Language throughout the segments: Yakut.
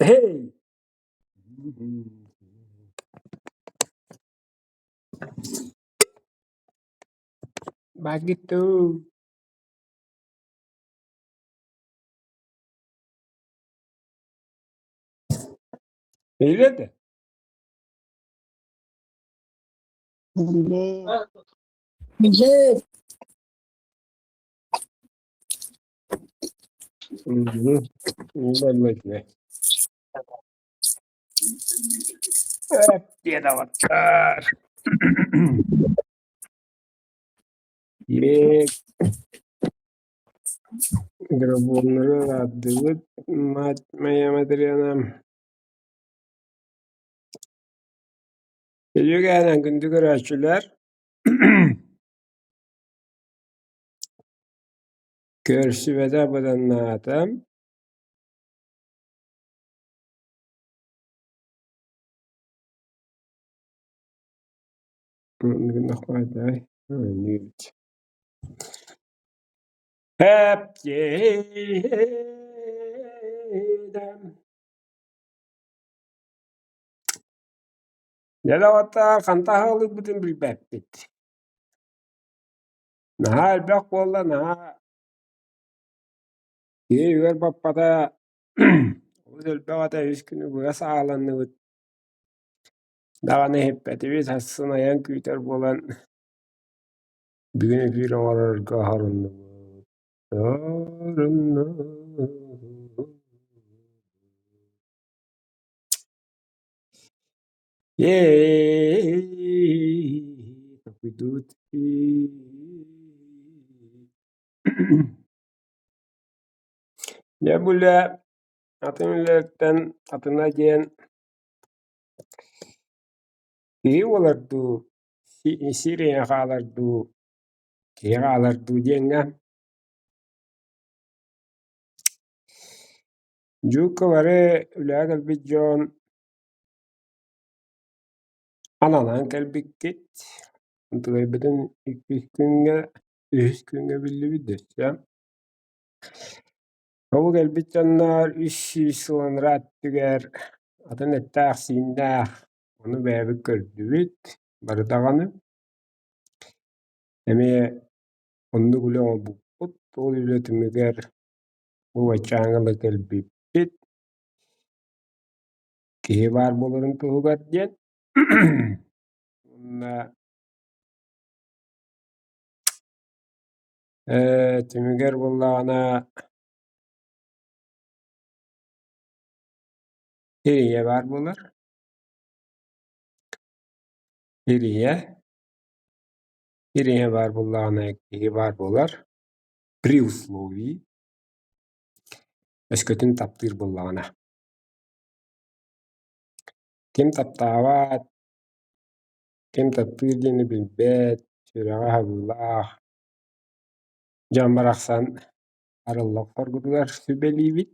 Hey! Begitu. Iya deh. Билэр. Mhm. Boleh. Tiada waktu. Ye микрофоннары араардыбыт, мать моя Матрена. Үтүөкээнэн күндү көрөөччүлэр, көрсүбэтэх быданнаатым. Дьэ доҕоттоор, хантан аһыллыбытын билбэппит. Наһаа элбэх буолла, наһаа киһи үөр баппата, олус элбэх этэ, үс күнү быһа саҕаланныбыт. Даҕаны иһиппэтибит, сарсын айан күүтэр буолан бүгүн эфир оҥорорго соруннубут. Толкуйдуут. Дьэ бу үлэ атын үлэлэртэн атына диэн киһи буолар дуу, сирэйэ хаалар дуу, киһи хаалар дуу диэҥҥэ Дьуукка бары үлэҕэ кэлбит дьон ананан кэлбиккит, Тыгайбытын иккис күҥҥэ, үһүс күҥҥэ биллибит өссө. Ол кэлбит дьоннор 300 сыл анараа өттүгэр атын эттээх-сииннээх, ону бэйэбит көрдүбүт, бары даҕаны. Эмиэ оннук үлэ оҥорбуппут, ол үлэ түмүгэр бу баччааҥҥа ыла кэлбиппит. Киһи баар буоларын туһугар диэн. Уонна түмүгэр буоллаҕына Ирия баар буолар. Ирия. Ирия баар буоллаҕына киһи баар буолар. При условии өскөтүн таптыыр буоллаҕына. Ким таптаабат, ким таптыыр диэни билбэт, сүрэҕэ аһабыылаах дьон барахсан арылла охсоргутугар сүбэлиибит.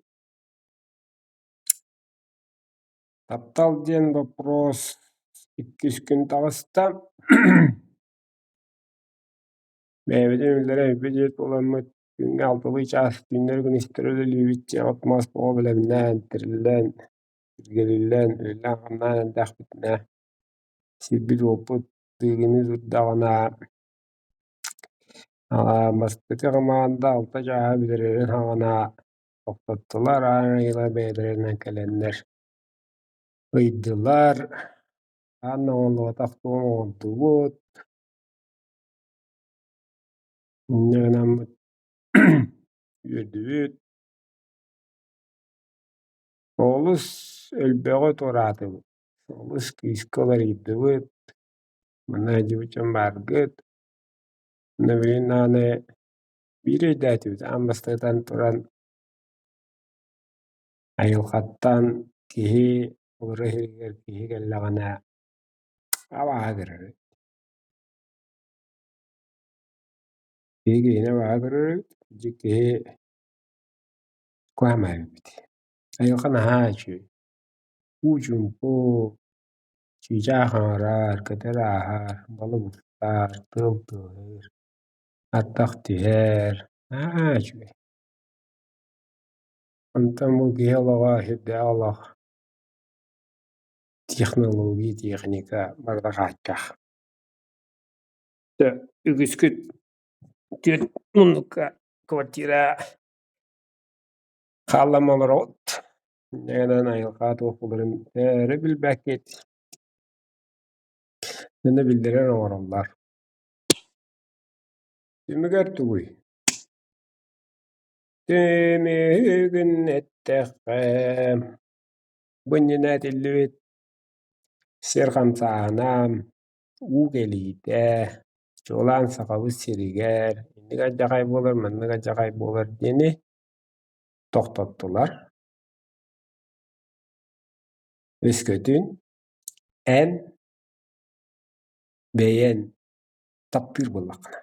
Таптал диэн боппуруос иккис күн таҕыста. Бэйэбитин үллэрэ өлбүт диэт буоламмыт күҥҥэ алталыы чаас түүннэри күнүстэри үлэлиибит, дьиэҕит мас буола бэлэмнээн, тэриллэн, тиргэлиллэн, үлэлээн-хамнаан эрдэхпитинэ сирбит-уоппут тыыгыныы турдаҕына бастакы хамаанда алта чааһы бүтэрэрин саҕана тохтоттулар, аан айылар бэйэлэринэн кэлэннэр ыйдылар, аан оҥоһуллубатах туом оҥордубут. Инньэ гынаммыт үөрдүбүт. Олус элбэҕи туораатыбыт, олус күүскэ уларыйдыбыт. Манна сылдьыбыт дьон бааргыт. Уонна билигин даҕаны биири өйдөөтүбүт, аан бастакытан туран айылҕаттан киһи олорор сиригэр киһи кэллэҕинэ абааһы көрөр эбит. Киһи киһини абааһы көрөр эбит, дьэ киһи куһаҕан эбит. Айылҕа наһаа үчүгэй, уу чуумпу, чыычаах аҥарар, көтөр ааһар, балык устар, тыал тыаһыыр, ардах түһэр, наһаа үчүгэй. Онтон бу киһи олоҕо сүрдээх олох технология, техника барыта хааччах. Дьэ үгүскүт түөрт муннукка квартира хааллан олороҕут. Инньэ гынан айылҕа туох буоларын өрө билбэккит. Дьоно биллэрэр оҥороллор. Түмүгэр тугуй? Түмүгүн эттэххэ, бу иннинэ этиллибит сир хамсааһына, уу кэлиитэ, чуолаан Сахабыт сиригэр инник алдьархай буолар, маннык алдьархай буолар диэни тохтоттулар. Өскөтүн эн бэйэн таптыыр буоллаххына.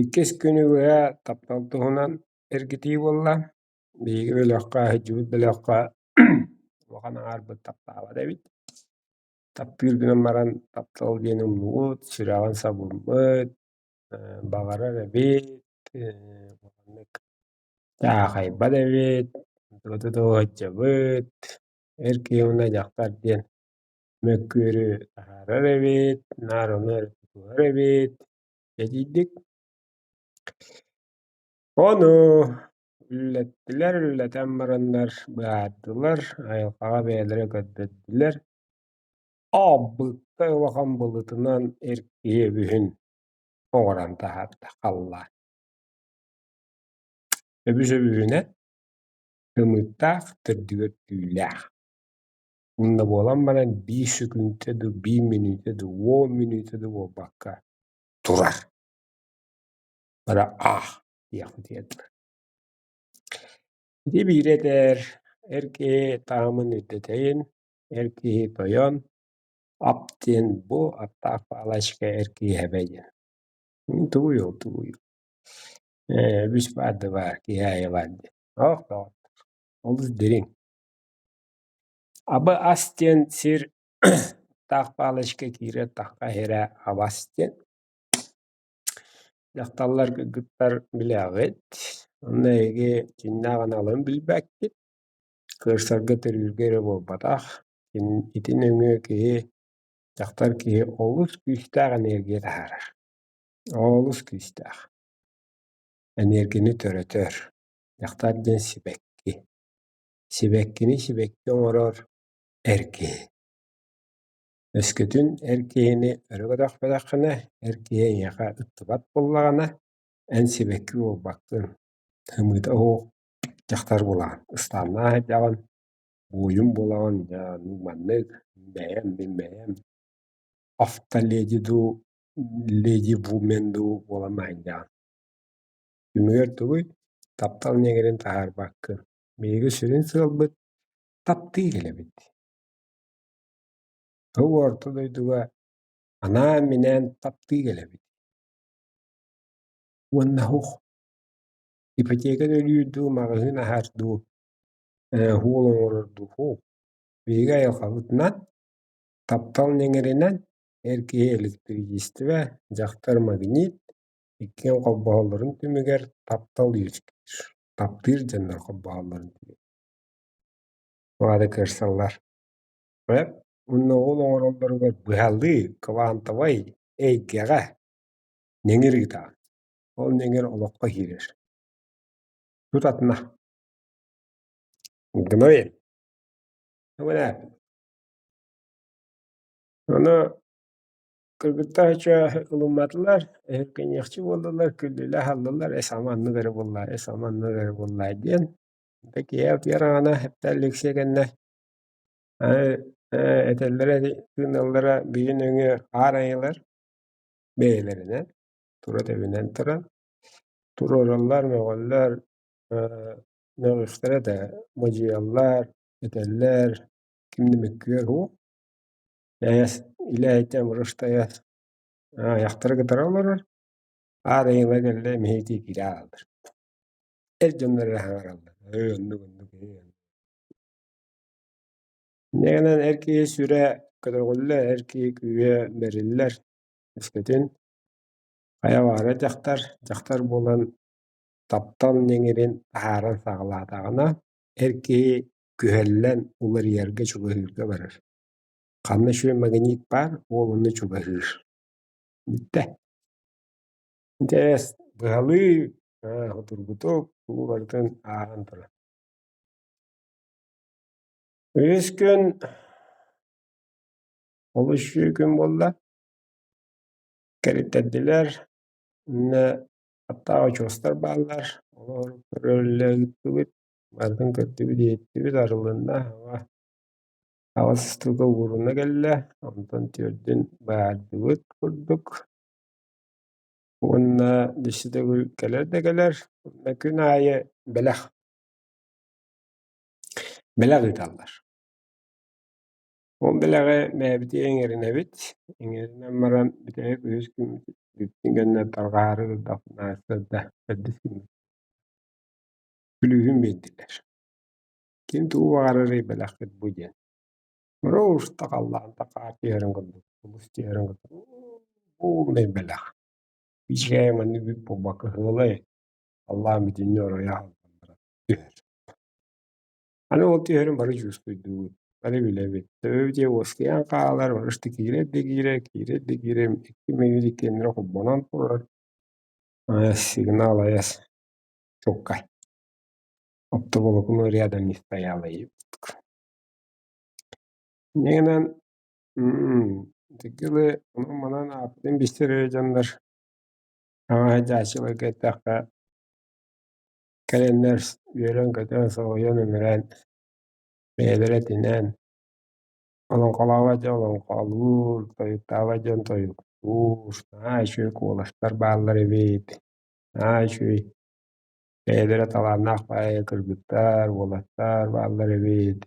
Иккис күнү быһа таптал туһунан эргитии буолла. Биһиги бөлөххө, сылдьыбыт бөлөххө улахан аҥаарбыт таптаабат эбит. Таптыыр гынан баран таптал диэни умнубут, сүрэҕин сабыммыт, баҕарар эбит, маннык аахайбат эбит, тутуһа сылдьабыт, эр киһи уонна дьахтар диэн мөккүөрү таһаарар эбит, наар ону эрэ тутуһар эбит Этийдик. Ону үллэттилэр, үллэтэн бараннар быһаардылар, айылҕаҕа бэйэлэрэ көрдөрдүлэр. Аабыктай улахан былытынан эр киһи өбүһүн оҥорон таһаарда халлаан. Өбүс өбүһүнэн ымыыттаах, төрдүгэр түүлээх. Уонна буолан баран биир сөкүүндэ дуу, биир мүнүүтэ дуу, 10 мүнүүтэ дуу буолбакка турар. Бары аах диэхпитигэр дылы. Ити биирэ этэр, эр киһи таһымын үрдэтэйин, эр киһи тойон, ап диэн бу аттаах палочка эр киһи эбэ диэн. Тугуй ол тугуй? Үс баар да баар, киһи аайы баар диэн. Оох доҕоттор, олус дириҥ. Абы ас диэн сир аттаах палочка киирэр тахха иһэрэ абас диэн. Дьахталлар кыргыттар билэҕит, онно эһиги дьиҥнээх аналын билбэккит, кыырсарга төрүүргэ эрэ буолбатах, ити нөҥүө киһи, дьахтар киһи олус күүстээх энергия таһаарар, олус күүстээх. Энергияны төрөтөр. Дьахтар диэн сибэкки. Сибэккини сибэкки оҥорор эр киһи. Өскөтүн эр киһини өрө көтөхпөтөххүнэ, эр киһи эйиэхэ ыттыбат буоллаҕына, эн сибэкки буолбаккын, ымыыта суох дьахтар буолаҕын, ыстааннаах сылдьаҕын, буойун буолаҕын, дьэ маннык, бэйэм, мин бэйэм, автоледи дуу, леди вумен дуу буолан сылдьаҕын. Түмүгэр тугуй? Таптал ньэҥирин таһаарбаккын. Биһиги сүрүн сыалбыт таптыы кэлэбит. Бу орто дойдуга анаан-минээн таптыы кэлэбит. Уонна һуох ипотека төлүүр дуу, маҕаһыын аһар дуу, уол оҥорор дуу һуох. Биһиги айылҕабытынан, таптал ньэҥиринэн эр киһи электричество, дьахтар магнит иккиэн холбоһоллорун түмүгэр таптал үөскүүр. Таптыыр дьоннор холбоһоллорун түмүгэр. Аата кырсаллар. Уонна ол оҥороллоругар быһалыы квантовай эйгэҕэ ньэҥир ыытаҕын. Ол ньэҥир олоххо киирэр. Тутатына. Мгновенно. Ону кыргыттар ылымматылар, өһүргэниэхчэ буоллулар, күллүлэр-аһаллылар, эс ама оннук эрэ буоллаа, эс ама оннук эрэ буоллаа диэн. Киһи утуйар аана эптэл лекция кэннэ этэллэрэ тыыналлара биир нөҥүө аар айылар бэйэлэринэн тура тэбинэн туран туруораллар, мөҕөллөр, мөҕүөхтэрэ да модьуйаллар, этэллэр, ким да мөккүөр уһу. Илэ мырыштайа айахтара кытара олорор, аар айыла кэллэ эмиэ киирэ хаалар. Эр дьоннор эрэ саҥараллар, ээ оннук оннук ээ Инньэ гынан эр киһи сүрэ көтөҕүллэр, эр киһи күүһэ бэриллэр. Өскөтүн хайа баҕарар дьахтар, дьахтар буолан Таптал ньэҥирин таһааран саҕалаатаҕына, эр киһи күһэллэн уларыйарга чугаһыырга барар. Ханна үчүгэй магнит баар, ол онно чугаһыыр. Бүттэ. Дьэ, быһалыы, судургутук, тугу барытын ааҕан турар. Үһүс күн олус үчүгэй күн буолла. Кэриттэрдилэр, иннэ аттаах очуостар бааллар, олор көрөллө ыыттыбыт, барытын көрдүбүт, иһиттибит, арылынна, аҕыс устуука ууруна кэллэ, онтон түөрдүн баардыбыт курдук. Уонна өссө төгүл кэлэр да кэлэр, уонна күн аайы бэлэх бэлэх ыыталлар. Ол бэлэҕи бэйэбитигэр иҥэринэбит, иҥэринэн баран бүтэһик үһүс күммүт бүппүтүн кэннэ тарҕаһаары турдахпытына сарсыарда төрдүс күммүт күлүүһүн биэрдилэр. Ким тугу баҕарарый бэлэххит бу диэн. Боруоста халлаантан хаар түһэрин курдук, сулус түһэрин курдук буолунай бэлэх. Биичкэйэ маннык бүк буолбакка ыһыалай, халлаан бүтүннүү оройо аһыллан баран түһэр. Аны ол түһэрин бары чувствуйдуубут, бары билэбит. Төбөбүт уоскуйан хаалар, барышта киирэр да киирэр, киирэр да киирэр, икки мүнүүтэ иккиэннэрэ холбонон турар. Сигнал айас чуолкай. Оптоволокно рядом не стояло. Инньэ дылы онон-манан ааппытын билсэр эрэ дьоннор аҕа сылдьааччыларга эттэххэ кэлэннэр үөрэн-көтөн, соһуйан өмүрэн, бэйэлэрэ этинэн, олоҥхолообот дьон олоҥхолуур, тойуктаабат дьон тойуктуур, наһаа үчүгэй куоластар бааллар эбит, наһаа үчүгэй бэйэлэрэ талааннаах баайы кыргыттар, уолаттар бааллар эбит,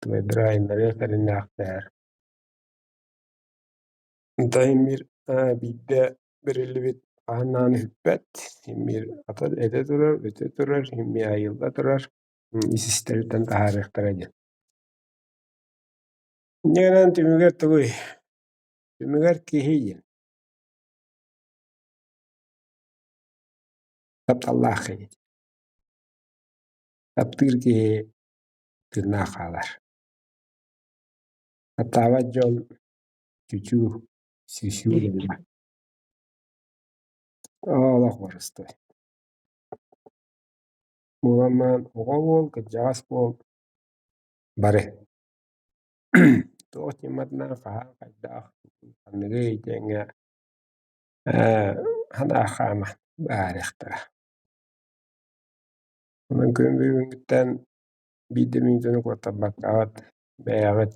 тугайдара айаннарыах кэриннээхтэр. Таймир биирдэ бэриллибит хаһан даҕаны сүппэт, имиир ата этэ турар, өтө турар, имиир айылла турар, ис-истэриттэн таһаарыахтара диэн. Инньэ гынан түмүгэр тугуй? Түмүгэр киһи диэн. Тапталлаах киһи. Таптыыр киһи тыыннаах хаалар. Таптаабат дьон чүчүү, сүсүү буолла. Олох боростуой. Буолан баран оҕо буол, кырдьаҕас буол бары. Туох ньыматынан хаһан хайдах ханныгый диэҥҥэ санаа хаама быһаарыахтара. Онон күн бүгүҥҥүттэн биир да мүнүүтэни куоттарбаккаҕыт бэйэҕит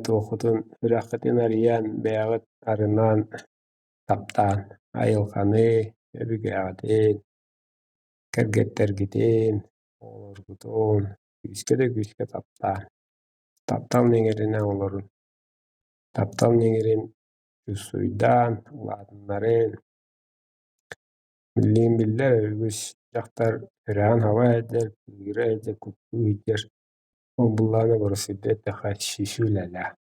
туоххутун сүрэххитин арыйан, бэйэҕит арынан, таптаан айылҕаны, өбүгэҕитин, кэргэттэргитин, оҕолоргутун күүскэ да күүскэ таптаан, таптал иҥэринэн олорун, таптал иҥэрин чувствуйдаан, улаатыннарын. Билигин биллэр үгүс дьахтар сүрэҕин хаба сылдьар, кыыһыра сылдьар, куттуу сылдьар. Ол былаана боростуойдук эттэххэ сүсү-лэлээ.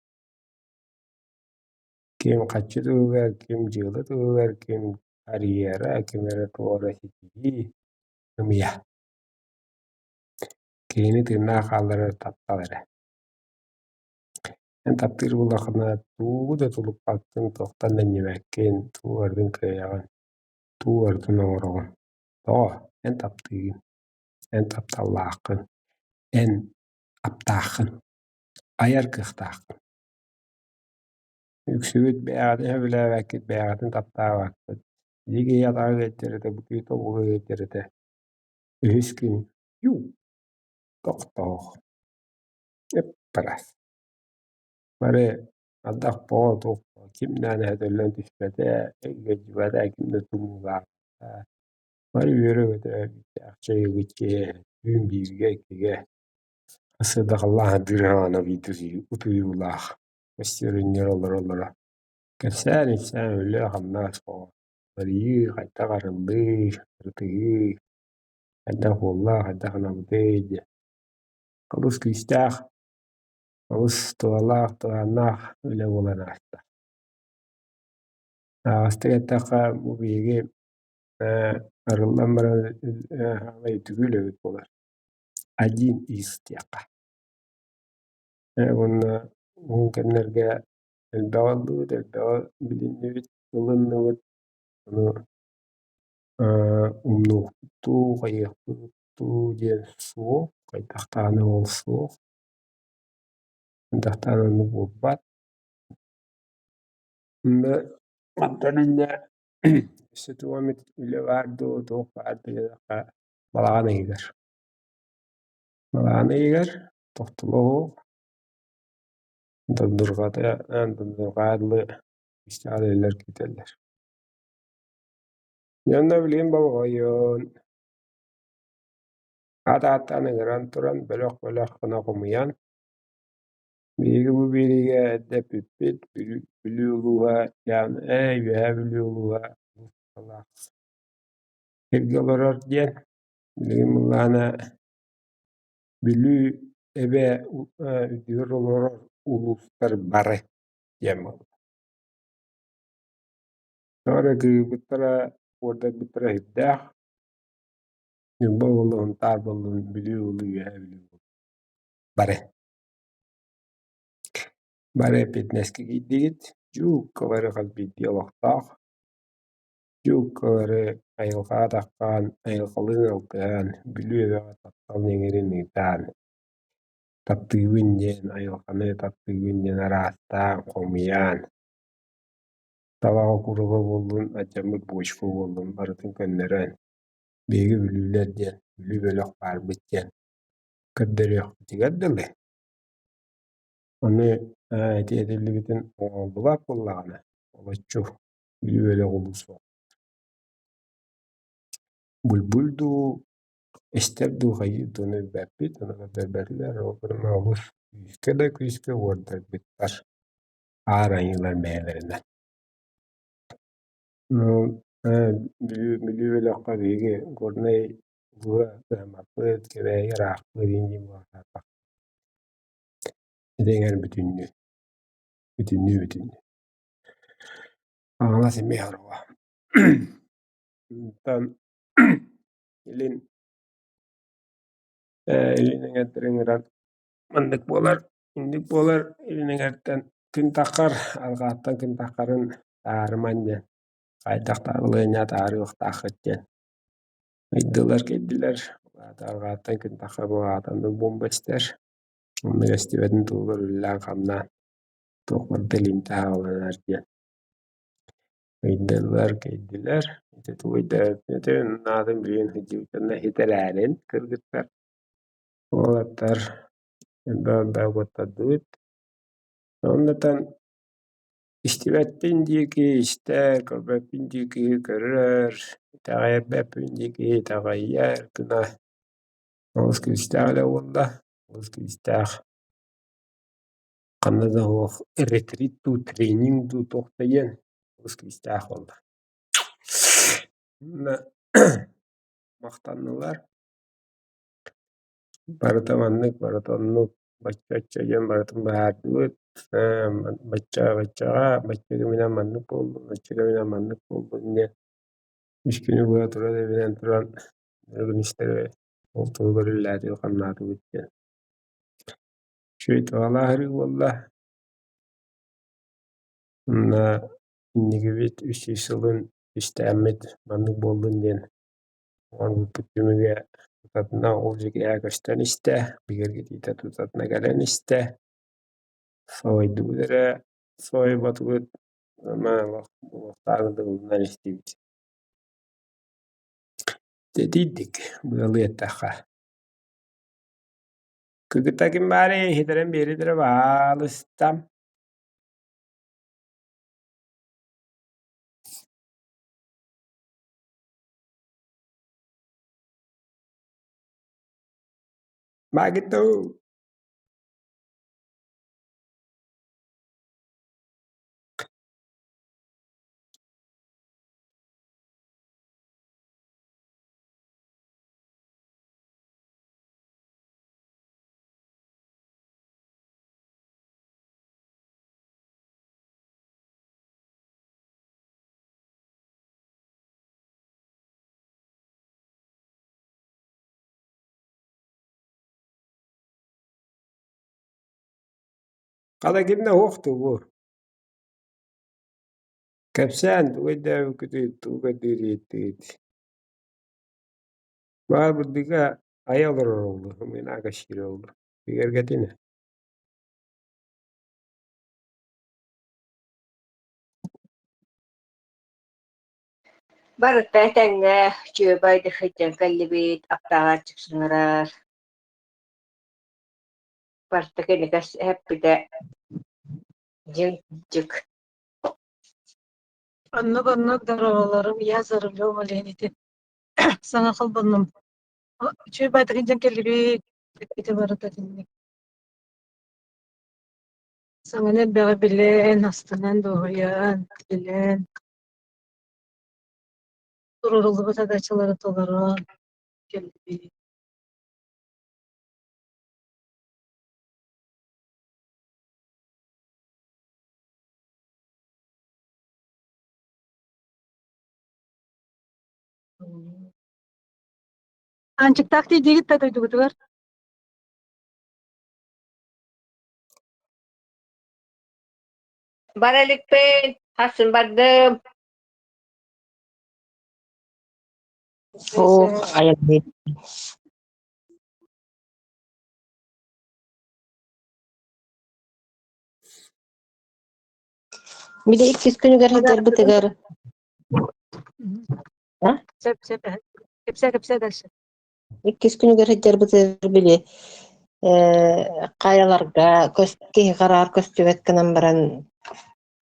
Ким харчы туһугар, ким дьыала туһугар, ким карьера, ким эрэ туох эрэ ситиһии ымыйа. Киһини тыыннаах хаалларар таптал эрэ. Эн таптыыр буоллаххына тугу да тулуппаккын, туохтан да иҥнибэккин, тугу барытын кыайаҕын, тугу барытын оҥороҕун. Тоҕо? Эн таптыыгын, эн тапталлааххын, эн аптааххын, айар кыахтааххын. Үксүбүт бэйэҕитин сөбүлээбэккит, бэйэҕитин таптаабаккыт. Ити киһи атаҕа ыалдьар этэ, бу киһи тобуга ыалдьар этэ. Үһүс күн ю тохтоох эп-ыраас. Бары ардах боҕо туох ким даҕаны сөтөллөн түспэтэ, ыалдьыбата, ким да тумуулаабата. Бары үөрэ-көтө чэйи түүн бииргэ, иккигэ сырда халлаан сырдыыр хаана биирдэ утуйуулаах өстүөрүнньэр олоро-олоро кэпсээн-ипсээн үлэ-хамнас арыйыы, хайдах арыллыы, ырытыһыы, хайдах буолла, хайдах гынабытый диэн. Олус күүстээх, олус туһалаах, туһааннаах үлэ буолан ааста. Аһаҕастык эттэххэ, бу биһиги арыллан баран саамай үтүгү үлэбит буолар. Один из диэххэ. Уонна уһун кэмнэргэ элбэҕи ыллыбыт, элбэҕи билиннибит, ылынныбыт. Ону умнуохпут дуу, хайыахпыт дуу диэн суох, хайдах даҕаны ол суох. Хайдах даҕаны оннук буолбат. Мантан инньэ өссө туох эмит үлэ баар дуу, туох баар дуу диэтэххэ, балаҕан ыйыгар. Балаҕан ыйыгар тохтоло суох, добдурҕата добдурҕаа дылы истээх үлэлэр күүтэллэр. Дьэ онно билигин болҕойон, аат ааттаан ыҥыран туран бөлөх-бөлөх гына хомуйан, биһиги бу биэриигэ эрдэ эппиппит, Бүлүү улууһа, Үөһээ Бүлүү улууһа сиргэ олорор диэн, билигин былаана Бүлүү эбэ үрдүгэр олорор улуустар бары диэн буолла. Тоҕо эрэ кыыһырбыттара, уордайбыттара сүрдээх. Ньурба буоллун, Сунтаар буоллун, Бүлүү буоллун, Үөһээ Бүлүү буоллун бары. Бары эппиэтинэскэ киирдигит, дьуукка бары хас биирдии олохтоох, дьуукка бары айылҕаҕа таххан, айылҕалыын алтыһан, Бүлүү эбэҕэ таптал иҥэрин ыытан, таптыыбын диэн айылҕаны таптыыбын диэн араастаан хомуйан, табах окуруга буоллун, алдьаммыт буочука буоллун барытын көннөрөн, биһиги бүлүүлэр диэн, Бүлүү бөлөх баарбыт диэн көрдөрүөхпүтүгэр дылы. Ону ити этиллибитин оҥоһуллубат буоллаҕына, олоччу Бүлүү бөлөх улуус буолар. Буль-буль дуу, истэр дуу, хайыыр дуу ону билбэппит, ону көрдөрбөтүлэр, ол гынан олус күүскэ да күүскэ уордайбыттар аар айыылар бэйэлэринэн. Бүлүү, Бүлүү бөлөххө биһиги Горнай улууһа кыһаммаппыт, Кэбээйи ыраахпыт диэн буолбатах. Ити эҥэр бүтүннүү, бүтүннүү бүтүннүү. Хаҥалас эмиэ хоруга. Онтон илин илин эҥэрдэри ыҥыран маннык буолар, инник буолар, илин эҥэртэн күн таххар, арҕааттан күн таххарын таарыман диэн, хайдах табылыанньа таарыахтааххыт диэн ыйдылар, кэйдилэр. Арҕааттан күн таххар буолаатан да буомба эстэр. Оннук эстибэтин туһугар үлэлээн-хамнаан туох барыта илиинтэ аҕаланар диэн ыйдылар, кэйдилэр. Ити тугу өйдөөбүппүтүн аатын билигин сылдьыбыттарына ситэрээрин кыргыттар, уолаттар элбэх куоттардыбыт. Оннуттан истибэппин диир киһи истэр, көрбөппүн диир киһи көрөр, итэҕэйбэппин диир киһи итэҕэйэр гына олус күүстээх үлэ буолла, олус күүстээх ханна да суох ретрит дуу, тренинг дуу туох да диэн олус күүстээх буолла. Уонна махтаннылар. Барыта маннык, барыта оннук, бачча-оччо диэн барытын быһаардыбыт, бачча баччаҕа, бачча кэминэн маннык буоллун, бачча кэминэн маннык буоллун диэн үс күнү быһа туран эбинэн туран күнүстэри ол туһугар үлэлээтибит-хамнаатыбыт диэн. Үчүгэй туһалаах ырыы буолла. Уонна инникибит 300 сылын түстээммит маннык буоллун диэн оҥорбуппут түмүгэ тутатына ол дьиҥэ көстөн истэ, бигэргэтиитэ тутатына кэлэн истэ. Соһуйдубут эрэ, соһуйбатыбыт, буолуохтааҕын ылынан истибит. Итиитик быалыы эттэххэ. Кыгыта ким баарый, иһитэрэн биэридэрэ баалыста. Баагыт дуу? Хата ким да суох дуу бу? Кэпсээн тугу өйдөөбүккүтүй, тугу көрдүүр иһиттигит? Баар бурдуга айа олорор буоллу, ымыынаах кэпсиир буоллу. Бигэргэтин Барыта этэҥҥэ үчүгэйдик сылдьан кэллибит, аптааҕар саҥарар, барыта кинигэ эппитэ дьиҥ-дьик. Оннук-оннук дорооболорум, я за рулем олень ити саҥа холбоннум. Үчүгэй баайдык дьон кэллибит, ити барыта итинник. Саҥаны элбэҕи билэн, астынан, дуоһуйан, билэн, туруоруллубут задачалары толорон кэллибит. Аанчыктаах тиийдигит да дойдугутугар? Бара иликпин, хассын бардым. Суох айанныыр. Били иккис күнүгэр сылдьарбытыгар а? Сөп, сөп, кэпсээ, кэпсээ дальше. Иккис күнүгэр сылдьарбытыгар били хайаларга киһи хараар көстүбэт гынан баран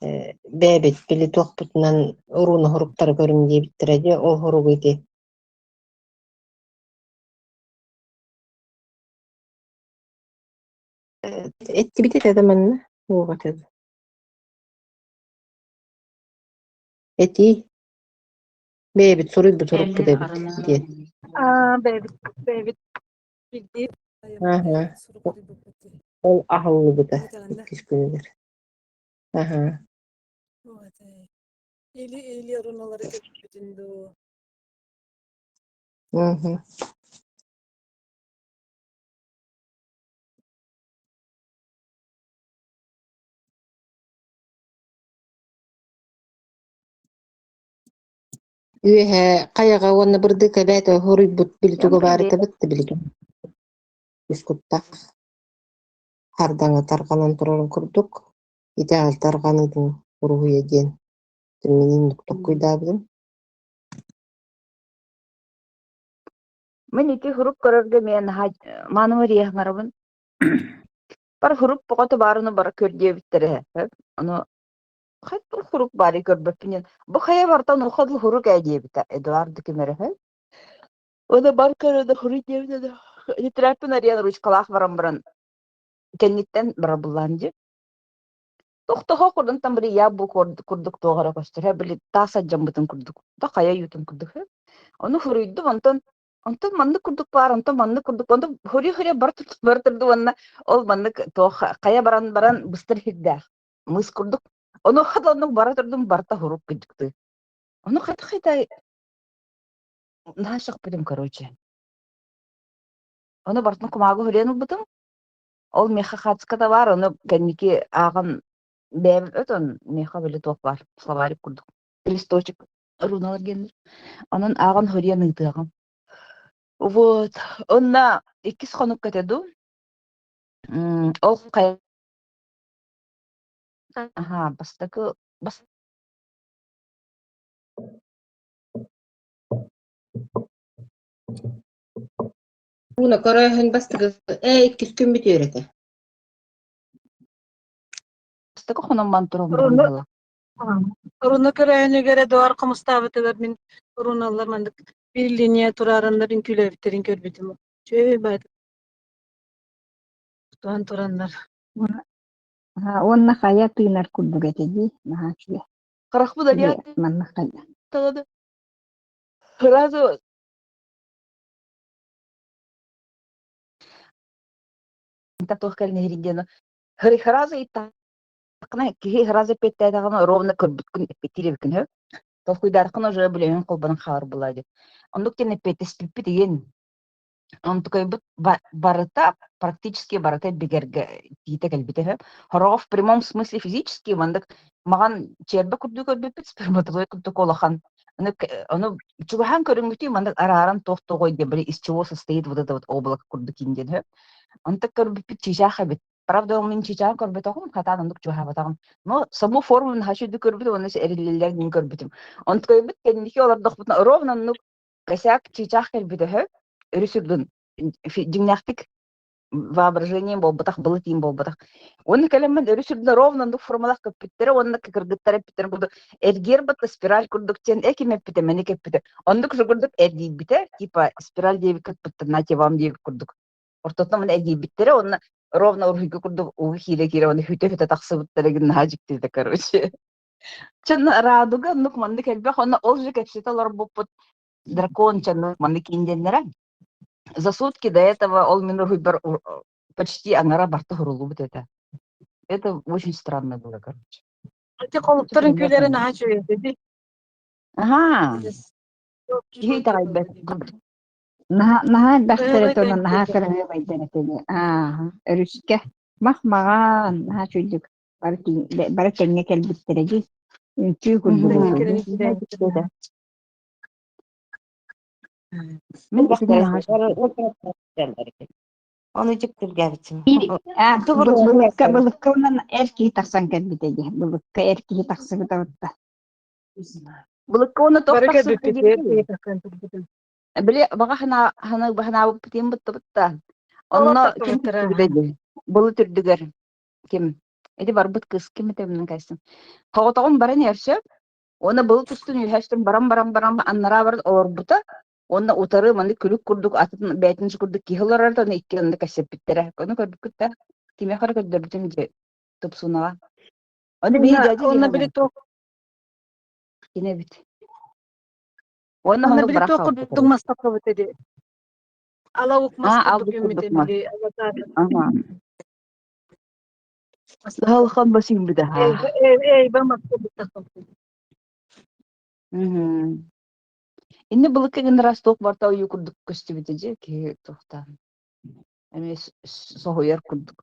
бэйэбит били туохпутунан урууна хоруктары көрүҥ диэбиттэрэ дии, ол хоругу ити Эттибит этэ да манна уох этэ Этии бэйэбит суруйбут сурукпут эбит диэн. Аа, бэйэбит бэйэбит билдии Аһа. Ол аһыллыбыта иккис күнүгэр. Аһа. Или или руналары көппүтүн дуу. Мгм. Үөһэ хайаҕа уонна бырдык эбээт хоруйбут били Всем туга баар привет. этэ бытты билигин үс куттаах хардаҥа тарҕанан турарын курдук итэҕэл тарҕаныытын уруһуйа диэн мин токкуйдаабытым. Мин ити хуруп көрөргө мен наһаа маанымар иэһэҥарабын. Бар хуруп боҕото баарыны бара көр диэбиттэрэ сөп. Ону хайдах хурук баары көрбөппүн. Бу хайа бартан улахан хурук ээ диэбитэ Эдуард ким эрэ үһү. Ону бар көрө хуруй диэбитэ да тетрадьпын арыйан ручкалаах баран баран кэнниттэн барабыллаан дии. Тохтоһо курдунтан били я бу курдук туох эрэ көстөр били таас алдьаммытын курдук да хайа уютун курдук Ону хоруйдум онтон онтон маннык курдук баар, онтон маннык курдук, онтон хөрүө-хөрүө бар бар турду уонна ол маннык туох хайа баран баран быстар иһирдээх мыс курдук. Ону хат оннук бара турдум барта хорук кыдьыктыы. Ону хата хайта наһаа сөхпүтүм короче. Ону бартын кумаагы хөрүөн ылбытым. Ол миэхэ хаацката баар, ону кэнники ааҕан бэйэм өтөн миэхэ били туох баар словарик курдук листочек руналар диэннэр. Онон ааҕан хоруйан ыытыаҕым. Вот. Онно иккис хонукка этэ дуу? Ол хайа Аһаа, бастакы бастакы Ууна көрөөһүн бастакы ээ иккис күн бүтүөр этэ. хонон туран Руна буола. Руна көрөөһүнүгэр Эдуард хомустаабытыгар мин руналар маннык биир линия тураараннар үҥкүүлээбиттэрин көрбүтүм. Үчүгэй баайдык тутуһан тураннар. Уонна хайа тыынар курдук этэ дии, наһаа үчүгэй. Харахпын Били арыйаат маннык хайа. даҕаны сразу туох кэлин иһирин диэн сразу иттаххына киһи сразу эппиэттээтэҕинэ ровно көрбүткүн эппиэттиир эбиккин үһү. Толкуйдаатаххына уже билэҥин холбонон хаалар буолла дии. Оннук диэн эппиэттэспиппит игин. Онтукайбыт барыта, практически барыта бигэргэ тиитэ кэлбитэ үһү. Хороҕо в прямом смысле физически маннык маҕан чиэрбэ курдук көрбүппүт, сперматозоид курдук улахан. Ону, ону чугаһаан көрүҥҥүтүй маннык арааран туох тоҕой диэн били из чего состоит вот это вот облако курдук диэн үһү. Онтон көрбүппүт чыычаах эбит. Правда, ол мин чыычааҕын көрбөтөҕүм, хатаан оннук чугаһаабатаҕым. Но саму форму наһаа үчүгэйдик көрбүтүм уонна эриллэллэрин мин көрбүтүм. Онтукайбыт кэнники олордохпутуна ровно оннук Косяк чыычаах кэлбит үһү, өрүс үрдүн дьиҥнээхтик воображением буолбатах, былыт иин буолбатах. Уонна кэлэммин өрүс үрдүнэ ровно оннук формалаах көппүттэрэ уонна кыргыттар эппиттэрин курдук эргиэр батта спираль курдук диэн эким эппитэ, мэник эппитэ. Оннук же курдук эргийбитэ, типа спираль диэбит кытпыттар, нате вам диэбит курдук. Ортотунан маны эргийбиттэрэ уонна ровно уруһуйга курдук уу киирэ-киирэ уонна хүтэ-хүтэ тахсыбыттара наһаа дьиктитэ короче. Чон радуга оннук маннык элбэх онно ол же кэпсэтэ олорбуппут дракон чоннук маннык индиэннэрэ. За сутки до этого ол мин уруһуйбар почти аҥара барта уһуруллубут этэ. Это очень странно было, короче. Ити холуптар үҥкүүлэрэ наһаа үчүгэй этэ дии. Аһаа. Киһи итэҕэйбэт. Наһаа наһаа элбэхтэр этэ онон наһаа кыраһыабайдар этэ дии. Ааһа, өрүскэ мах-маҕан наһаа үчүгэйдик бары бары тэҥҥэ кэлбиттэрэ дии. Үҥкүү курдук этэ. Мин итини наһаа Ону дьиктиргээбитим. Былыкка былыкка онон эр киһи тахсан кэлбитэ дии. Былыкка эр киһи тахсыбыта батта. Былыкка уонна туох Бары тахсыбыта кэлбиппит, эр диэбитий? киһи тахсан турбута. Били баҕа санаа санаабыппытын быттыбытта. Олор Онно ким тахсыбыттара. тахсыбыта дии? Былыт үрдүгэр ким? Ити барбыт кыыс ким этэ мин кайсын. Тоҕотоҕум баран иһэр Уонна былыт устун үөһэстэн баран-баран-баран аннараа баран олорбута уонна утары маннык күлүк курдук атын бэйэтин курдук киһи олорор да ону икки онно кэпсэппиттэрэ. Ону көрбүккүт да кимиэхэ эрэ көрдөрбүтүм дьэ тупсунаҕа. Ону биһи Уонна дядя уонна диэһэҕин били туох кини эбит. Уонна уонна оннук били барах туох хаалбыта курдук короче. мас тахсыбыт ди. Ала ук мас Аа, курдук албыт үүммүтэ курдук мас. били аватар Аха. мас Халхан басыйбыта Эйба эйба мас курдук тахсыбыт. Мгм. Инни былыкка гын раз туох барта ойуу курдук көстүбүтэ дьэ киһи туохтаан эмиэ соһуйар курдук.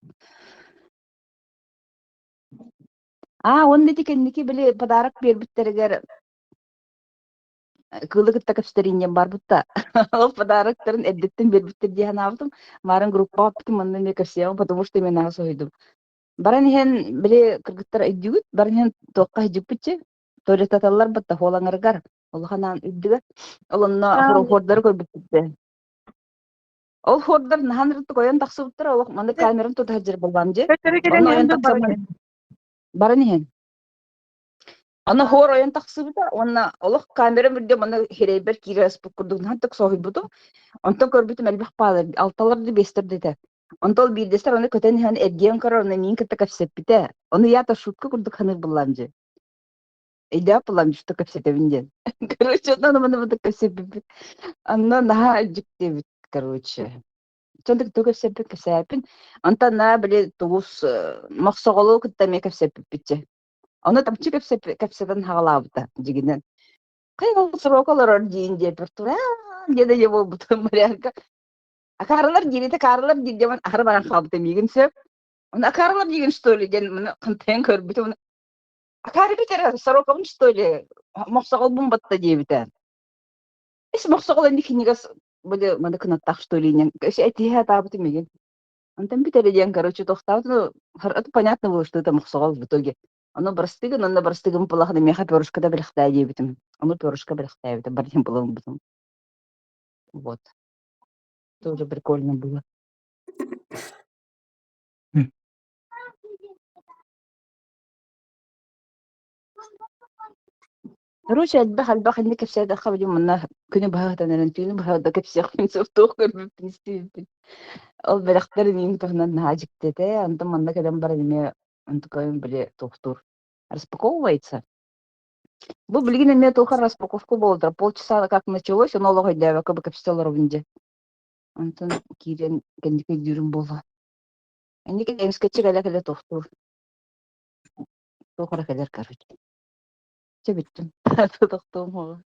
Аа, уонна ити кэнники били подарок биэрбиттэригэр кыылы кытта кэпсэтэрин барбыт да ол подароктарын эрдэттэн биэрбиттэр дии санаабытым. Маарын группаҕа аппытым онно эмиэ кэпсиэҕим, потому что мен наһаа соһуйдум. Баран иһэн били кыргыттар өйдүүгүт, баран иһэн туохха сылдьыппытчы, туалеттаталлар батта хуолаҥарыгар улахан аан үрдүгэр. Ол онно хоруордары көрбүппүт. Ол хуордар наһаа ырытык ойон тахсыбыттара, олох маны камерам тута сылдьар буоллаҕым дии. Төттөрү кэлэн Онно иһэн ойон да тахсан баран баран иһэн. Аны хуор ойон тахсыбыта уонна олох камерам үрдэ манна хирэйбэр киирэ аспыт курдук наһаа так соһуйбутум. Онтон көрбүтүм элбэх паалар, алталар да биэстэр да этэ. Онтон ол биирдэстэр аны көтөн иһэн эргийэн көрөр, онно миин кытта кэпсэппитэ. Ону я-то шутка курдук саныыр буоллаҕым дии. Өйдөөх буоллаҕым что кэпсэтэбин диэн. Короче, онно маны маны кэпсэппиппит. Онно наһаа дьикти эбит, короче. Чонтук тугу кэпсэппит кэпсээппин. Онтон наа били тугус мохсоҕолу кытта эмиэ кэпсэппиппитчэ. Ону тамчы кэпсэтэн хаҕалаабыта дьигинэн. Хайа ол срока олорор диин диэппэр тура диэн эйэ буолбутум Марьянка. Акаарылар диирите акаарылар диир диэн аһары баран хаалбыта миигин сөп. Оны акаарылар диигин что ли диэн маны хантайан көрбүтүм. Акаары бүтэрэ сорокабын что ли мохсоҕолбун батта диэбитэ. Ис мохсоҕол инни кинигас были маны кынаттаах что ли диэн этиһэ атаабытым миигин. Онтон бүтэрэ диэн короче тохтообут ну это понятно было что это мохсоҕол в итоге. Ону бырастыгын онно бырастыгын булахына миэхэ перышко да бэлэхтээ диэбитим. Ону перышко бэлэхтээбитим барытын булан Вот. Тоже прикольно было. Короче, элбэх-элбэх инник кэпсээтэххэ билим манна күнү быһа сытан эрэн түүнү быһа да кэпсиэхпин сөп туох көрбүппүн истибиппин. Ол бэлэхтэр иҥин туһунан наһаа дьикти этэ. Онтон манна кэлэн баран эмиэ онтукайым били туохтуур распаковывается. Бу билигин эмиэ туох распаковка буолла. Полчаса как началось, ону олох өйдөөбөккө бу кэпсэтэ олоробун дьэ. Онтон киирэн кэнники өйдүүрүм буолла. Инники эмискэччи кэлэ-кэлэ туохтуур. Туох эрэ кэлэр короче. Чэ бүттүм. Тохтуом уоҕа.